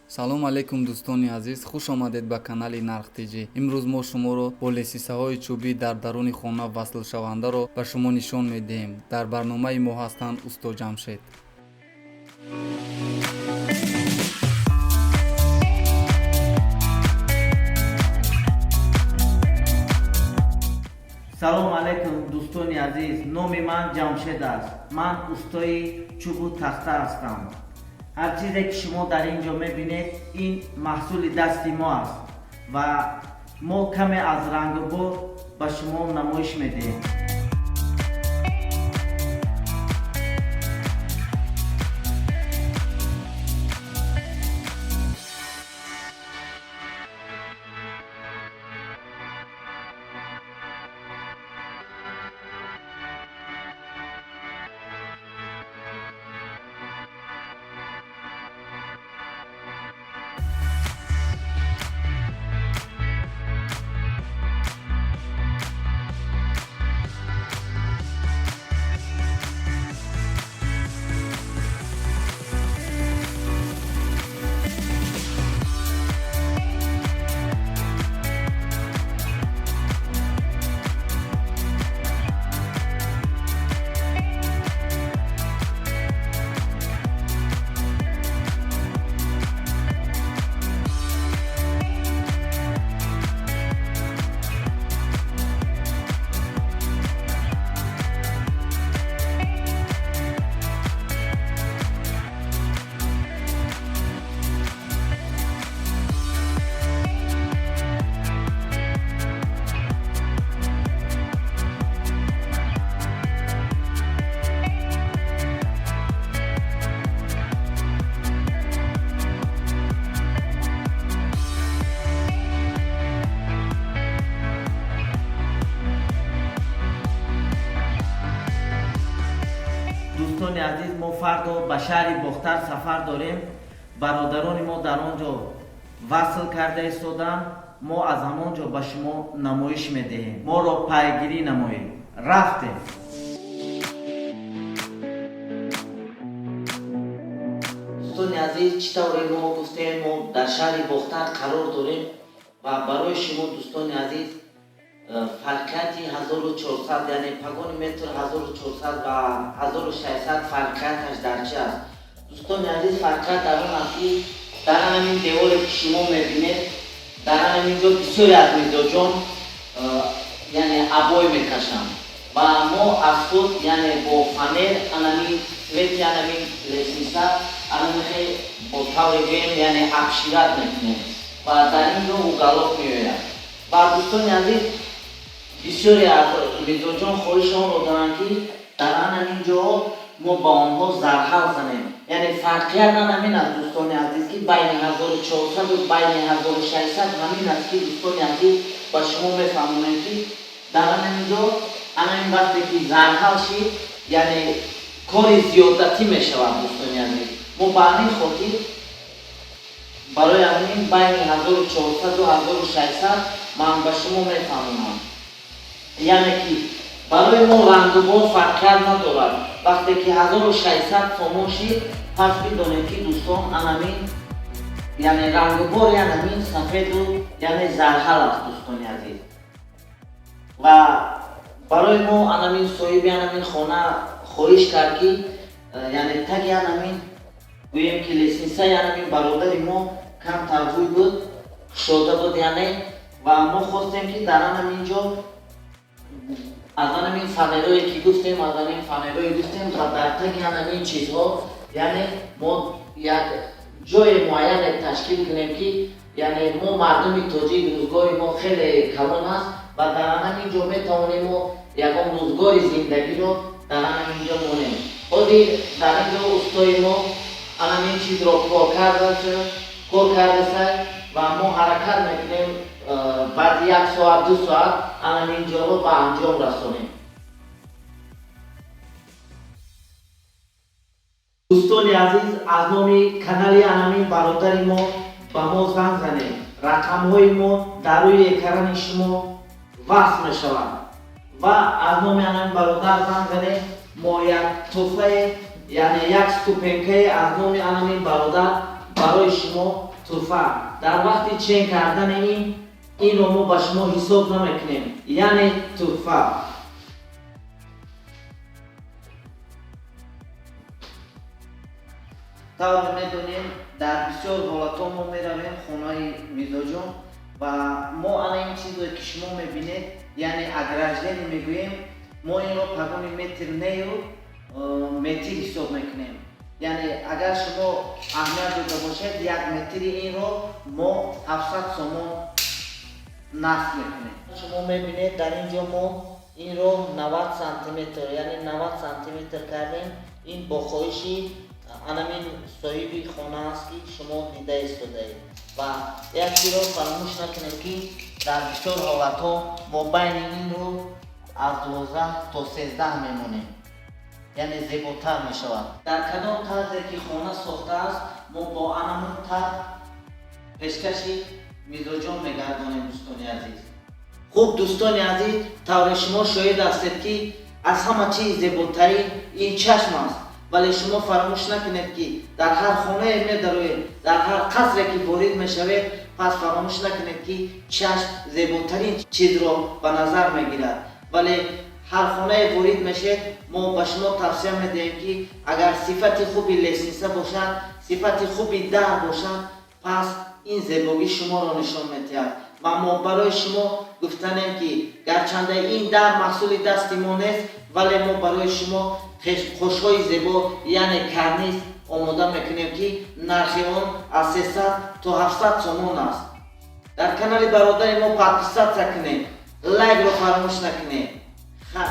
Салом алейкум, дӯстони азиз, хуш омадед ба канали Нарх Тҷ. Имрӯз мо шуморо бо лестницаҳои чӯбӣ дар даруни хона васлшавандаро ба шумо нишон медиҳем. Дар барномаи мо ҳастанд усто Ҷамшед. Салом алейкум, дӯстони азиз, номи ман Ҷамшед аст. Ман устои чӯбу тахта ҳастам. Ҳар чизе ки шумо дар ин ҷо мебинед, ин маҳсули дасти мо аст ва мо каме аз рангубор ба шумо намоиш медиҳем. Дӯстони азиз, мо фардо ба шаҳри Бохтар сафар дорем. Бародарони мо дар он ҷо васл карда истоданд. Мо аз ҳамон ҷо ба шумо намоиш медиҳем. Моро пайгирӣ намоед. Рафтем. Дӯстони азиз, чӣ тавре мо гуфтем, мо дар шаҳри Бохтар қарор дорем ва барои шумо, дӯстони азиз, фарқияти 1400, яъне погони метр 1400 ва 1600, фарқияташ дар чи аст? Дӯстони азиз, фарқият дар он аст, ки дар ҳамин деворе ки шумо мебинед, дар ҳамин ҷо бисёре аз мизоҷон яъне обой мекашанд ва мо аз худ, яъне бо фанер, анамин цвети анамин лестница анамихе бо тавре гӯем, яъне обшивать мекунем ва дар ин ҷо уголок меояд. Ва, дӯстони азиз, бисёре аз мизоҷон хоҳиши онро доранд, ки дар ҳамин ҷо мо ба онҳо зарҳал занем. Яъне фарқият на ҳамин аст, дӯстони азиз, ки байни 1400 байни 1600 ҳамин аст, ки, дӯстони азиз, ба шумо мефаҳмонем, ки дар ҳамин ҷо ҳамин вақте ки зарҳал шид, яъне кори зиёдатӣ мешавад. Дӯстони азиз, мо ба ҳамин хотир барои ҳамин байни 1400 1600 ман ба шумо мефаҳмонам. Яъне ки барои мо рангубор фарқият надорад. Вақте ки 1600 сомон шид, пас бидонед, ки, дӯстон, анамин, яъне рангубор янамин сафеду, яъне зарҳал аст, дӯстони азиз. Ва барои мо анамин соҳиби анамин хона хоҳиш кард, ки яъне таги анамин, гӯем ки, лестницаи анамин бародари мо камтар ҳуй буд, кушода буд, яъне ва мо хостем, ки дар анамин ҷо аз анамин фанерое ки гуфтем, аз анамин фанерое гуфтем ва дар таги анамин чизҳо, яъне мо як ҷои муайяне ташкил кунем, ки яъне мо мардуми тоҷик рӯзгори мо хеле калон аст ва дар анамин ҷо метавонем мо ягон рӯзгори зиндагиро дар анамин ҷо монем. Ҳозир дар ин ҷо устои мо анамин чизро кор кардаса ва мо ҳаракат мекунем, баъди як соат, 2 соат анамин ҷоро ба анҷом расонем. Дӯстони азиз, аз номи канали анамин бародари мо ба мо занг занед. Рақамҳои мо дар рӯи экрани шумо васл мешаванд ва аз номи анамин бародар занг занед. Мо як тӯҳфае, яъне як ступенькае аз номи анамин бародар. Барои шумо туҳфа. Дар вақти чен кардани инро мо ба шумо ҳисоб намекунем, яъне туҳфа. Тавре медонем, дар бисёр ҳолатҳо мо меравем хонаи мизоҷон ва мо ана ин чизое ки шумо мебинед, яъне ограждение мегӯем, мо инро погони метр нею метр ҳисоб мекунем. Яъне агар шумо аҳамият дода бошед, як метри инро мо 700 сомон насб мекунем. Шумо мебинед, дар ин ҷо мо инро 90 сантиметр, яъне 90 сантиметр кардем. Ин бо хоҳиши анамин соҳиби хона аст, ки шумо дида истодаед. Ва як чизро фаромӯш накунед, ки дар бисёр ҳолатҳо мо байни инро аз 12 то 13 мемонем, яъне зеботар мешавад. Дар кадом тарзе ки хона сохтааст, мо бо анамун тарз пешкаши мизоҷон мегардонем, дӯстони азиз. Хуб, дӯстони азиз, тавре шумо шоҳид ҳастед, ки аз ҳама чиз зеботарин ин чашм аст. Вале шумо фаромӯш накунед, ки дар ҳар хонае медароед, дар ҳар қасре ки ворид мешавед, пас фаромӯш накунед, ки чашм зеботарин чизро ба назар мегирад. Вале ҳар хонае ворид мешед, мо ба шумо тавсия медиҳем, ки агар сифати хуби лестница бошад, сифати хуби дар бошад, пас ин зебогӣ шуморо нишон медиҳад. Ва мо барои шумо гуфтанем, ки гарчанде ин дар маҳсули дасти мо нест, вале мо барои шумо қошҳои зебо, яъне карниз омода мекунем, ки нархи он аз 300 то 700 сомон аст. Дар канали бародари мо подписаться кунед, лайкро фаромӯш накунед. Хай.